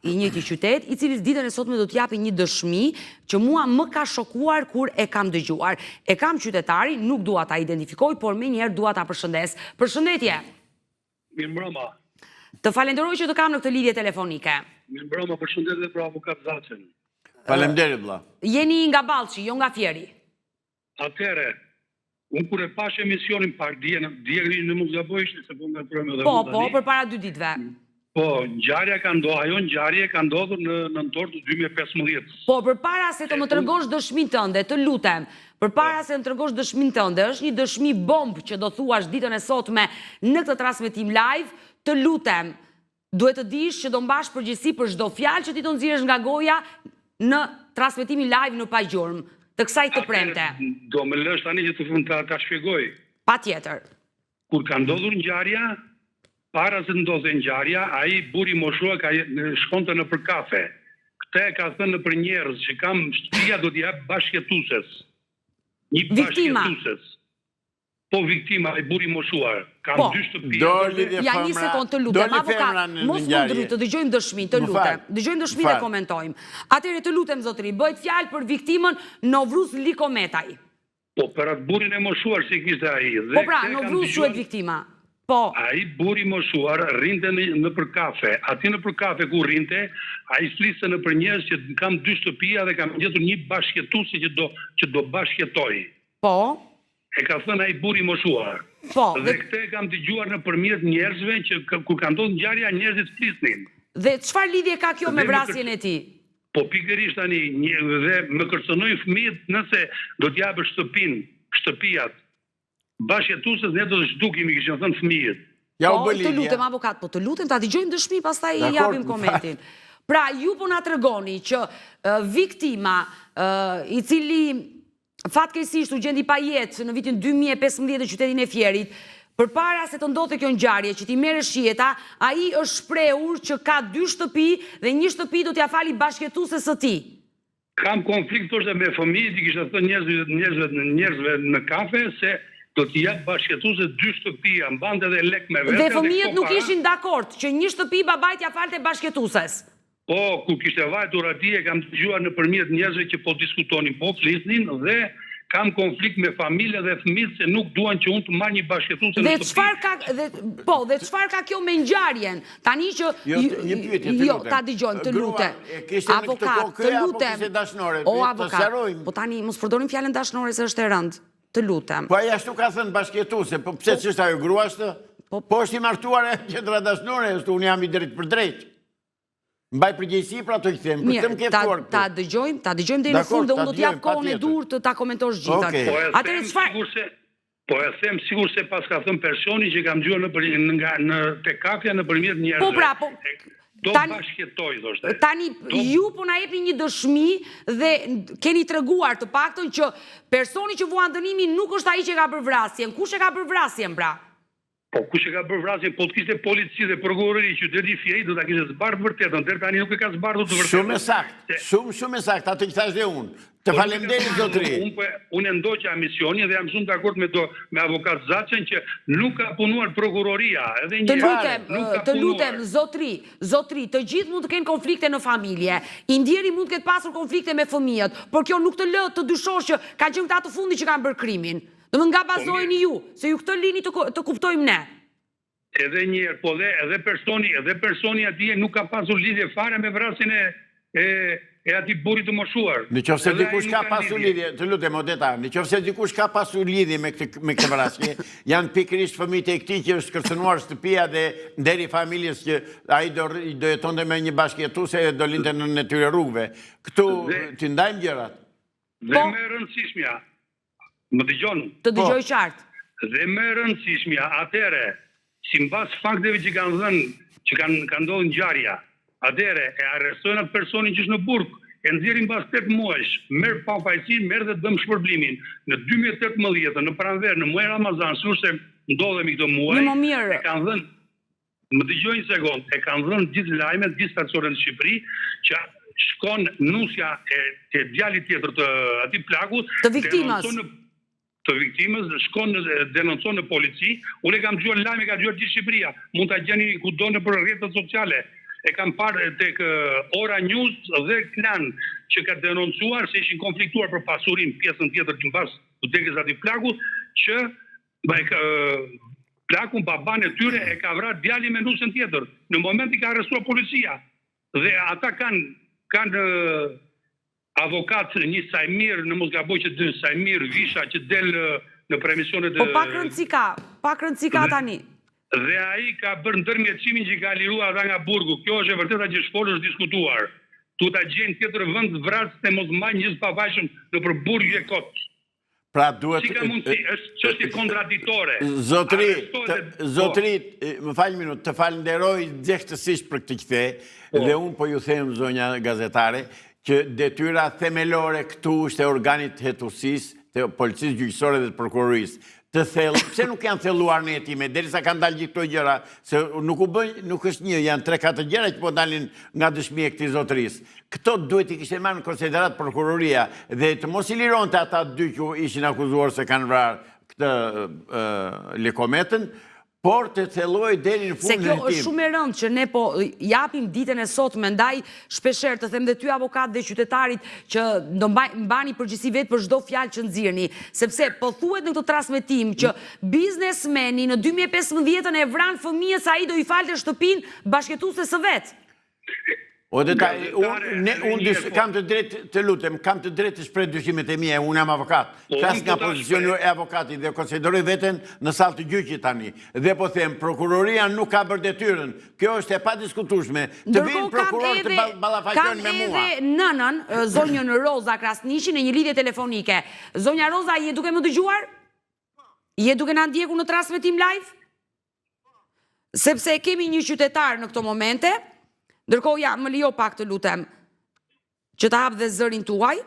i njëjti qytet, i cili ditën e sotme do të japi një dëshmi që mua më ka shokuar kur e kam dëgjuar. E kam qytetarin, nuk dua ta identifikoj, por menjëherë dua ta përshëndes. Përshëndetje! Mirëmbrëma. Të falenderoj që të kam në këtë lidhje telefonike. Mirëmbrëma, përshëndetje dhe për avokat Zaçen. Faleminderit vëlla. Jeni nga Ballshi, jo nga Fieri. Atëherë, unë kur e pashë emisionin pak dje, dje në mos gaboj ishte se po ngatërrohem edhe Po, po, përpara dy ditëve. Po, ngjarja ka ndodhur, ajo ngjarje ka ndodhur në nëntor të 2015. Po, përpara se të më tregosh dëshminë tënde, të lutem, përpara po. se të më tregosh dëshminë tënde, është një dëshmi bombë që do thuash ditën e sotme në këtë transmetim live, të lutem, Duhet të dish që do mbash përgjegjësi për çdo fjalë që ti do nxjerrësh nga goja në transmetimin live në Pa Gjurmë, të kësaj të premte. Do më lësh tani që të fund ta, ta shpjegoj. Patjetër. Kur ka ndodhur ngjarja, para se të ndodhte ngjarja, ai burri i moshuar ka shkonte nëpër kafe. Këtë e ka thënë nëpër njerëz që kam shtëpia do t'i jap bashkëjetueses. Një bashkëjetueses. Po viktima ai burri i moshuar. Kam po. dy shtëpi. Doli dhe Ja një sekondë të lutem, avokat, mos më ndry, të dëgjojmë dëshminë, të lutem. Dëgjojmë dëshminë dhe komentojmë. Atëherë të lutem zotëri, bëhet fjalë për viktimën Novruz Likometaj. Po për atë burrin e moshuar si kishte ai. Dhe po pra, Novruz quhet viktima. Po. Ai burri i moshuar rrinte në nëpër kafe. Aty nëpër kafe ku rrinte, ai fliste nëpër njerëz që kam dy shtëpia dhe kam gjetur një bashkëjetuese që do që do bashkëjetoj. Po. E ka thënë ai burri i moshuar. Po, dhe këtë e kam dëgjuar nëpërmjet njerëzve që kur ka ndodhur ngjarja njerëzit flisnin. Dhe çfarë lidhje ka kjo me vrasjen e tij? Po pikërisht tani, dhe më kërcënojnë fëmijët nëse do t'i japësh shtëpinë, shtëpiat, bashkëjetueses ne do të zhdukemi, kishin thënë fëmijët. Ja u bë lidhja. Po, të lutem avokat, po të lutem ta dëgjojmë dëshminë, pastaj i japim komentin. Pra, ju po na tregoni që viktima, i cili fatkeqësisht u gjend i pajetë në vitin 2015 në qytetin e Fierit, përpara se të ndodhte kjo ngjarje që t'i merrej jeta, ai është shprehur që ka dy shtëpi dhe një shtëpi do t'ia fali bashkëjetueses së tij. Kam konflikt thoshte me fëmijët, i kishte thënë njerëzve njerëzve njerëzve në kafe se do t'i jap bashkëjetueses dy shtëpia, mbante edhe lek me vete dhe fëmijët nuk ishin dakord që një shtëpi babai t'ia falte bashkëjetueses. Po, kur kishte vajtur atje e kam dëgjuar nëpërmjet njerëzve që po diskutonin, po flisnin dhe kam konflikt me familjen dhe fëmijët se nuk duan që unë të marr një bashkëjetuese në shtëpi. Dhe çfarë ka dhe po, dhe çfarë ka kjo me ngjarjen? Tani që Jo, një pyetje të jo, ta dëgjojmë, të lutem. E kishte në këtë kohë ky apo kishte dashnore? O avokat, po tani mos përdorim fjalën dashnore se është e rëndë. Të lutem. Po ai ashtu ka thënë bashkëjetuese, po pse ç'është ajo grua është? Po, po është i martuar e qendra dashnore, është unë jam i drejtpërdrejtë. Mbaj përgjegjësi për ato që them, për këtë më ke ftuar këtu. Ta dëgjojmë, ta dëgjojmë deri në fund dhe unë do të jap kohën e duhur të ta komentosh gjithën. Po Atëherë çfarë Po e them sikurse paska thënë personi që kam dëgjuar nëpër nga në te kafja nëpërmjet njerëzve. Po pra, po do bashkëjetoj thoshte. Tani ju po na jepni një dëshmi dhe keni treguar të paktën që personi që vuan dënimin nuk është ai që e ka bërë vrasjen. Kush e ka bërë vrasjen pra? Po kush e ka bërë vrasjen, po të kishte polici dhe prokurori qyteti i Fierit do ta kishte zbardhur të vërtetën, deri tani nuk e ka zbardhur të vërtetën. Shumë e saktë, shumë shumë e saktë, atë që thashë dhe unë. Të po faleminderit zotëri. Unë po unë e ndoqa emisionin dhe jam shumë dakord me do me avokat Zaçen që nuk ka punuar prokuroria, edhe një Të lutem, të lutem zotëri, zotëri, të gjithë mund të kenë konflikte në familje. I ndjeri mund të ketë pasur konflikte me fëmijët, por kjo nuk të lë të dyshosh që kanë qenë këta të fundit që kanë bërë krimin. Domethënë nga po, bazoheni ju, se ju këtë lini të, të kuptojmë ne. Edhe një herë, po dhe edhe personi, edhe personi atje nuk ka pasur lidhje fare me vrasjen e e e atij burrit të moshuar. Në qoftë se dikush ka pasur lidhje, të lutem Odeta, në qoftë se dikush ka pasur lidhje me këtë me këtë vrasje, janë pikërisht fëmijët e këtij që është kërcënuar shtëpia dhe nderi i familjes që ai do do jetonte me një bashkëjetuese dhe do linte nënën e tyre rrugëve. Këtu t'i ndajmë gjërat. Dhe po. më e rëndësishmja, Më dëgjon? Të dëgjoj po. qartë. Dhe më e rëndësishmja, atëherë, simbas fakteve që kanë dhënë, që kanë ka ndodhur ngjarja, atëherë e arrestojnë atë personin që është në burg, e nxjerrin mbas 8 muajsh, merr pafajësinë, merr dhe dëmshpërblimin. Në 2018, në pranverë, në muajin Ramazan, sikurse ndodhemi këtë muaj, e kanë dhënë Më dëgjo një sekond, e kanë dhënë gjithë lajmet, gjithë stacionet në Shqipëri, që shkon nusja e, e djalit tjetër të atij plakut, të viktimës. Në, të viktimës, shkon në, denoncon në polici. Unë e kam dëgjuar lajme, ka dëgjuar gjithë Shqipëria. Mund ta gjeni kudo nëpër rrjetet sociale. E kam parë tek Ora News dhe Klan që ka denoncuar se ishin konfliktuar për pasurinë, pjesën tjetër që mbas vdekjes së atij plakut, që Ba e ka, plakun babanë e tyre e ka vrarë djali me nusen tjetër. Në moment i ka arrestuar policia. Dhe ata kanë kanë avokat një Sajmir, në mos gaboj që del Sajmir Visha që del në emisionet Po pak rëndësi ka, pak rëndësi ka tani. Dhe ai ka bërë ndërmjetësimin që i ka liruar ata nga burgu. Kjo është e vërteta që është folur, është diskutuar. Duhet ta gjejnë tjetër vend vrasësit e mos mbajnë njerëz të pafajshëm nëpër burgje kot. Pra duhet... Si ka mundësi, është çështje kontradiktore. Zotëri, zotëri, më fal një minutë, të falënderoj nxehtësisht për këtë që the, po. dhe unë po ju them, zonja gazetare, që detyra themelore këtu është e organit të hetuesisë, të policisë gjyqësore dhe të prokurorisë. Të thellë, pse nuk janë thelluar në hetime, derisa kanë dalë gjithë këto gjëra, se nuk u bën, nuk është një, janë 3-4 gjëra që po dalin nga dëshmia e këtij zotërisë. Këto duhet t'i kishte marrë në konsideratë prokuroria dhe të mos i lironte ata dy që ishin akuzuar se kanë vrarë këtë Likometën, por të thellohej deri në fund në hetim. Se kjo është shumë e rëndë që ne po japim ditën e sotme, ndaj shpeshherë të them dhe ty avokat dhe qytetarit që do mbani përgjegjësi vetë për çdo fjalë që nxirrni, sepse po thuhet në këtë transmetim që biznesmeni në 2015-ën e vranë fëmijët se ai do i falte shtëpinë bashkëjetueses së vet. O dhe ta, unë kam të drejtë të lutem, kam të drejtë të shpreh dyshimet e mia, unë jam avokat. Po, Flas nga po pozicioni e avokatit dhe konsideroj veten në sallë të gjyqit tani. Dhe po them, prokuroria nuk ka bërë detyrën. Kjo është e padiskutueshme. Të vijnë prokurorët të ballafaqohen me mua. Kam edhe nënën, zonjën Roza Krasniqi në një lidhje telefonike. Zonja Roza, je duke më dëgjuar? Je duke na ndjekur në transmetim live? Sepse kemi një qytetar në këto momente, ndërkohë ja, më lejo pak të lutem, që ta hap dhe zërin tuaj.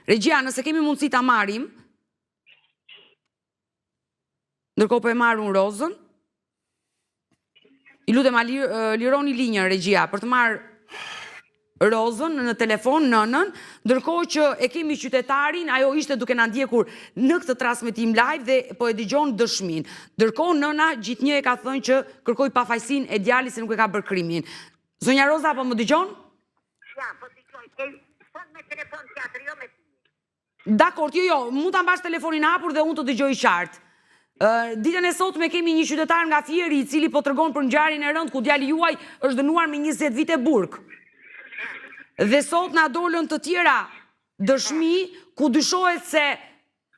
Regjia, nëse kemi mundësi ta marrim, ndërkohë po e marr unë Rozën, Ju lutem, a lironi linjën, regjia, për të marrë Rozën në telefon, nënën, ndërkohë që e kemi qytetarin, ajo ishte duke na ndjekur në këtë transmetim live dhe po e dëgjon dëshminë. Ndërkohë nëna gjithnjë e ka thënë që kërkoj pafajësinë e djalit se nuk e ka bërë krimin. Zonja Roza, po më dëgjon? Ja, po dëgjoj. Sot me telefon tjetër, jo me Dakord, jo, jo, mund ta mbash telefonin hapur dhe unë të dëgjoj qartë. Ditën e sotme kemi një qytetar nga Fieri i cili po tregon për ngjarjen e rëndë ku djali juaj është dënuar me 20 vite burg. Dhe sot na dolën të tjera. dëshmi ku dyshohet se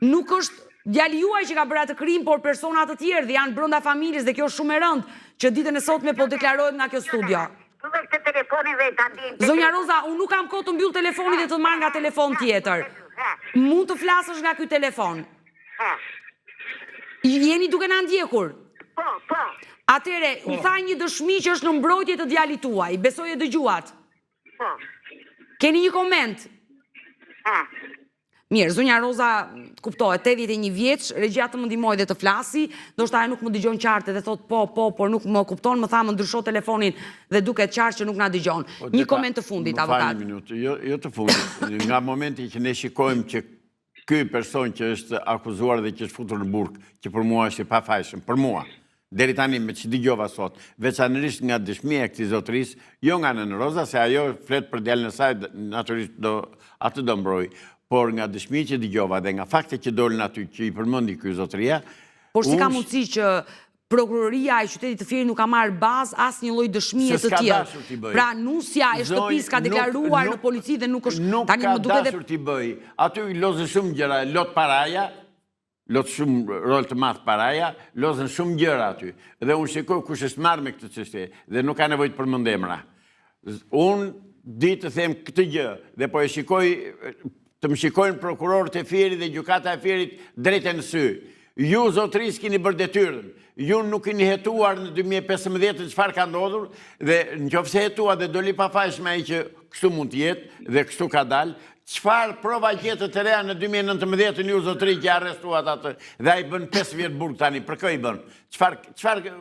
nuk është djali juaj që ka bërë atë krim, por persona të tjerë dhe janë brenda familjes dhe kjo është shumë e rëndë që ditën e sotme po deklarohet nga kjo studio. Zonja Roza, unë nuk kam kohë të mbyll telefonin dhe të marr nga telefon tjetër. Mund të flasësh nga ky telefon. Jeni duke na ndjekur? Po, po. Atëherë, u tha një dëshmi që është në mbrojtje të djalit tuaj. Besoj e dëgjuat. Po. Keni një koment? Ha. Mirë, zonja Roza, kuptohet, 81 vjeç, regjia të më ndihmojë dhe të flasi, ndoshta ajo nuk më dëgjon qartë dhe thotë po, po, por nuk më kupton, më tha më ndrysho telefonin dhe duket qartë që nuk na dëgjon. Po, Një koment të fundit, Më avokat. fal një minutë, jo, jo të fundit. Nga momenti që ne shikojmë që ky person që është akuzuar dhe që është futur në burg, që për mua është i pafajshëm, për mua, deri tani me që dëgjova sot, veçanërisht nga dëshmia e këtij zotërisë, jo nga Nënë Roza, se ajo flet për djalin e saj, natyrisht do, atë do mbroj, por nga dëshmia që dëgjova dhe nga faktet që dolën aty që i përmendi ky zotëria, Por si ka unë mundësi që prokuroria e qytetit të Fierit nuk ka marrë bazë asnjë lloj dëshmie Se të s'ka tillë. dashur t'i bëj. Pra nusja e Zonjë, shtëpisë ka nuk- deklaruar në nuk- polici dhe nuk është Nuk tani ka më duket edhe dashur t'i bëj. Aty lozën shumë gjëra, lot paraja, lot shumë rol të madh paraja, lozën shumë gjëra aty. Dhe unë shikoj kush është marrë me këtë çështje dhe nuk ka nevojë të përmend emra. Unë di të them këtë gjë dhe po e shikoj të më shikojnë prokurorët e Fierit dhe gjykata e Fierit drejt e në sy. Ju zotëri s'keni bërë detyrën. Ju nuk keni hetuar në 2015 çfarë ka ndodhur dhe në qoftë se hetuat dhe doli pafajshëm ai që kështu mund të jetë dhe kështu ka dalë, çfarë prova gjetët të reja në 2019 ju zotëri që arrestuat atë dhe ai bën 5 vjet burg tani, për kë i bën? Çfarë çfarë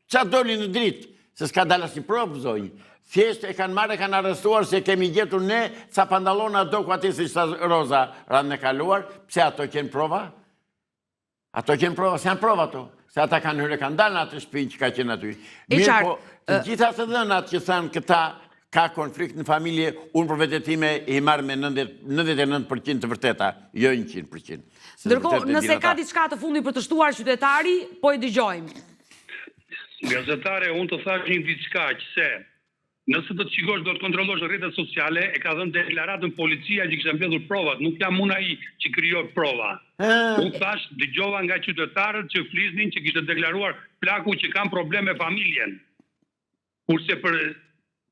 Ça doli në dritë? Se s'ka dalë asnjë provë, zonjë. Thjesht e kanë marrë e kanë arrestuar se kemi gjetur ne ca pantallona doku atje siç tha Roza radhën e kaluar, pse ato qenë prova? Ato qenë prova, s'janë prova ato, se ata kanë hyrë e kanë dalë në atë shtëpinë që ka qenë aty. E Mirë qartë, po, të gjitha të dhënat që thanë këta ka konflikt në familje, unë për vete time i marr me 99% të vërteta, jo 100%. Se të Ndërkohë, vërtetën e nëse dinë ka ata. diçka të fundit për të shtuar qytetari, po e dëgjojmë. Gazetare, unë të thash një diçka që se nëse do të shikosh, do të kontrollosh në rrjetet sociale, e ka dhënë deklaratën policia që kishte mbledhur provat, nuk jam unë ai që krijoi prova. Unë thash, dëgjova nga qytetarët që flisnin që kishte deklaruar plaku që kam problem me familjen. Kurse për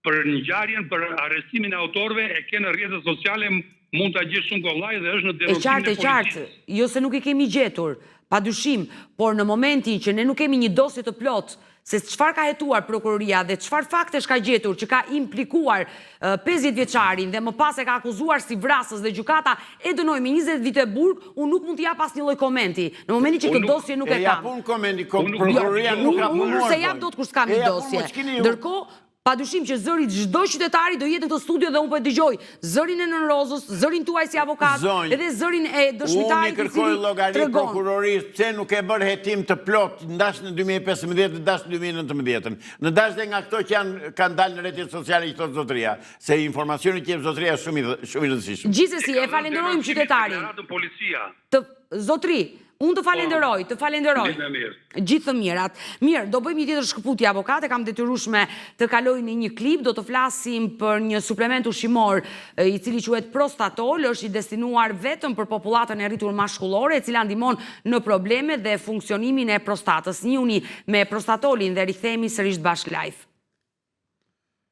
për ngjarjen, për arrestimin e autorëve e ke në rrjetet sociale, mund ta gjesh shumë kollaj dhe është në E denoncimin qartë, e e qartë, policisë. jo se nuk i kemi gjetur, pa dyshim, por në momentin që ne nuk kemi një dosje të plotë se çfarë ka hetuar prokuroria dhe çfarë faktesh ka gjetur që ka implikuar 50 vjeçarin dhe më pas e ka akuzuar si vrasës dhe gjykata e dënoi me 20 vite burg, unë nuk mund të jap asnjë lloj komenti. Në momentin që Unë këtë nuk dosje nuk E e jap kam. unë komenti, ko- Unë nuk prokuroria jap- nuk ka Unë punuar. s'e jap zonjë. dot kur s'kam E një jap unë, dosje. mo ç'keni ju? Ndërkohë, pa dyshim që zëri çdo qytetari do jetë në këtë studio dhe unë po e dëgjoj zërin e Nënë Rozës, zërin tuaj si avokat, Zonjë, edhe zërin e Unë i dëshmitarit i kërkoj cili llogari tregon. prokurorisë pse nuk e bërë hetim të plot ndash në 2015 ndash në 2019. Në dash dhe nga këto që janë kanë dalë në rrjetet sociale që thotë zotëria, se informacioni që jep zotëria është shumë i shumë i rëndësishëm. Gjithsesi, E e ka dhënë falenderojmë denoncimin, qytetarin. deklaratën policia. Të zotri, unë të falenderoj, të falenderoj. Ditën e mirë. Gjithë të mirat. Mirë, do bëjmë një tjetër shkëputje avokat, e kam detyrueshme të kaloj në një klip, do të flasim për një suplement ushqimor e, i cili quhet Prostatol, është i destinuar vetëm për popullatën e rritur mashkullore, e cila ndihmon në problemet dhe funksionimin e prostatës. Njihuni me Prostatolin dhe rikthehemi sërish bashk live.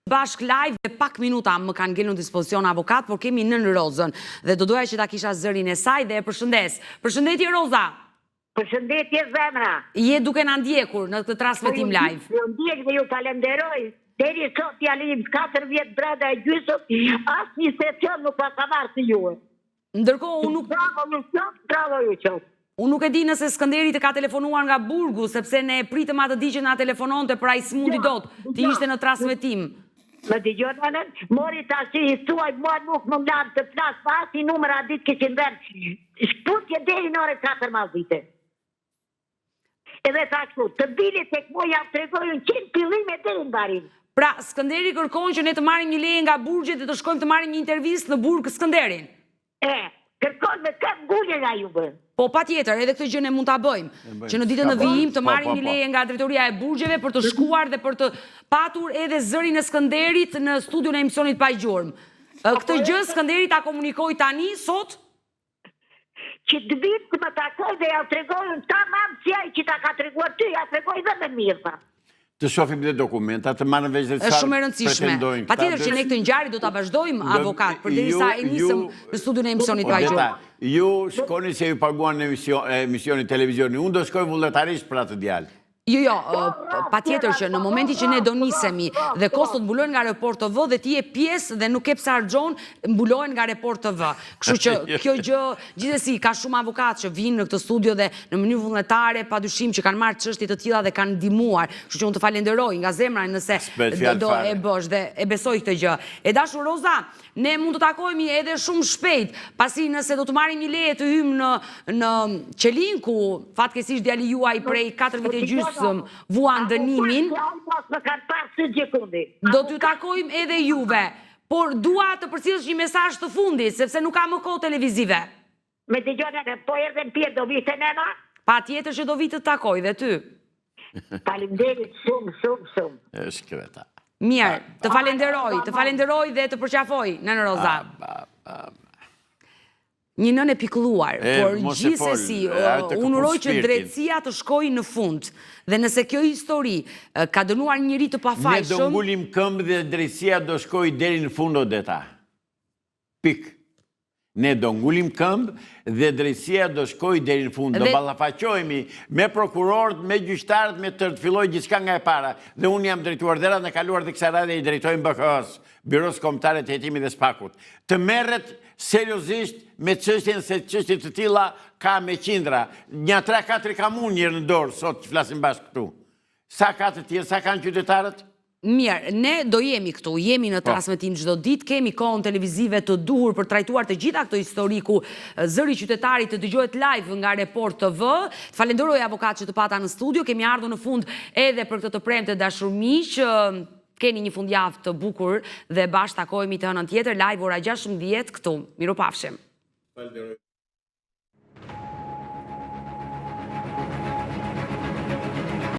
Bashk live dhe pak minuta më kanë ngelur në dispozicion avokat, por kemi Nënë Rozën dhe do doja që ta kisha zërin e saj dhe e përshëndes. Përshëndetje Roza. Përshëndetje zemra. Je duke na ndjekur në këtë transmetim Po ju- live. Ju ndjek dhe ju falenderoj. Deri sot djali im 4 vjet brenda e gjysëm, asnjë sesion nuk pa ka marrë si juve. Ndërkohë unë nuk Bravo ju qoftë, bravo ju qoftë. Unë nuk e di nëse Skënderi të ka telefonuar nga burgu, sepse ne e pritëm atë ditë që na telefononte, por ai s'mundi Jo, dot. Ti jo. ishte në transmetim. Më dëgjon nënën, mori tash i thuaj mua nuk më lanë të flas pa asnjë numër atë ditë kishin dhënë. Shkputje deri në orën 4 masdite. Edhe tha kështu, të bili tek mua jam tregoj unë që në fillim e deri në mbarim. Pra, Skënderi kërkon që ne të marrim një leje nga burgjet dhe të shkojmë të marrim një intervistë në burg Skënderin. E, kërkon me këmbë ngulje nga juve. Po patjetër, edhe këtë gjë ne mund ta bëjmë, bëjmë, që në ditën në s'ka vijim të Po, marrim po, një po. leje nga drejtoria e burgjeve për të shkuar dhe për të patur edhe zërin e Skënderit në studion e emisionit Pa Gjurmë. Këtë gjë Skënderi ta komunikoi tani, sot? Që të vinë të më takoj dhe ja tregoj unë tamam si ai që ta ka treguar ty, ja tregoj dhe më mirë, tha. Të shohim dhe dokumenta, të marrim vesh dhe çfarë Është shumë e rëndësishme. Patjetër që ne këtë ngjarje do ta vazhdojmë avokat, përderisa e nisëm në studion e emisionit Pa Gjurmë. Ju shkoni se ju paguan emisioni televizioni, unë do shkoj vullnetarisht për atë djalë. Jo, jo, patjetër që në momentin që ne do nisemi dhe kostot mbulohen nga Report TV dhe ti je pjesë dhe nuk ke pse harxhon, mbulohen nga Report TV. Kështu që kjo gjë, gjithsesi ka shumë avokatë që vijnë në këtë studio dhe në mënyrë vullnetare, padyshim që kanë marrë çështje të tilla dhe kanë ndihmuar. Kështu që unë të falenderoj nga zemra nëse do e bësh dhe e besoj këtë gjë. E dashur Roza, Ne mund të takohemi edhe shumë shpejt, pasi nëse do të marrim një leje të hyjmë në në qelinë ku fatkeqësisht djali juaj prej 4 vite e gjysmë vuan dënimin, do t'ju takojmë edhe juve. Por dua të përcjellësh një mesazh të fundit, sepse nuk ka më kohë televizive. Me dëgjon nënë, po erdhe në Fier do vish te nëna? Patjetër që do vij të të takoj dhe ty. Faleminderit shumë, shumë, shumë. E shkreta. Mirë, të falenderoj, të falenderoj dhe të përqafoj, nënë Roza. Një nënë e pikëlluar, por gjithsesi, unë uroj që drejtësia të shkojë në fund. Dhe nëse kjo histori ka dënuar një njeri të pafajshëm... Ne do ngulim këmbë dhe drejtësia do shkojë deri në fund Odeta. Pikë. Ne do ngulim këmbë dhe drejtësia do shkojë deri në fund. Do ballafaqohemi me prokurorët, me gjyqtarët, me tërë të fillojë gjithçka nga e para. Dhe unë jam drejtuar dhe radhën e kaluar dhe kësaj radhe i drejtohem BKH-së, Byrosë Kombëtare të Hetimit dhe SPAK-ut. Të merret seriozisht me çështjen se çështje të tilla ka me qindra. Nja 3-4 kam unë njëherë në dorë sot që flasim bashkë këtu. Sa ka të tjerë, sa kanë qytetarët? Mirë, ne do jemi këtu, jemi në po. transmetim çdo ditë, kemi kohën televizive të duhur për trajtuar të gjitha këto histori ku zëri i qytetarit të dëgjohet live nga Report TV. Të falenderoj avokat që të pata në studio, kemi ardhur në fund edhe për këtë të premte dashur miq. Keni një fundjavë të bukur dhe bashkë takohemi të hënën tjetër live ora 16 këtu. Mirupafshim. Falenderoj.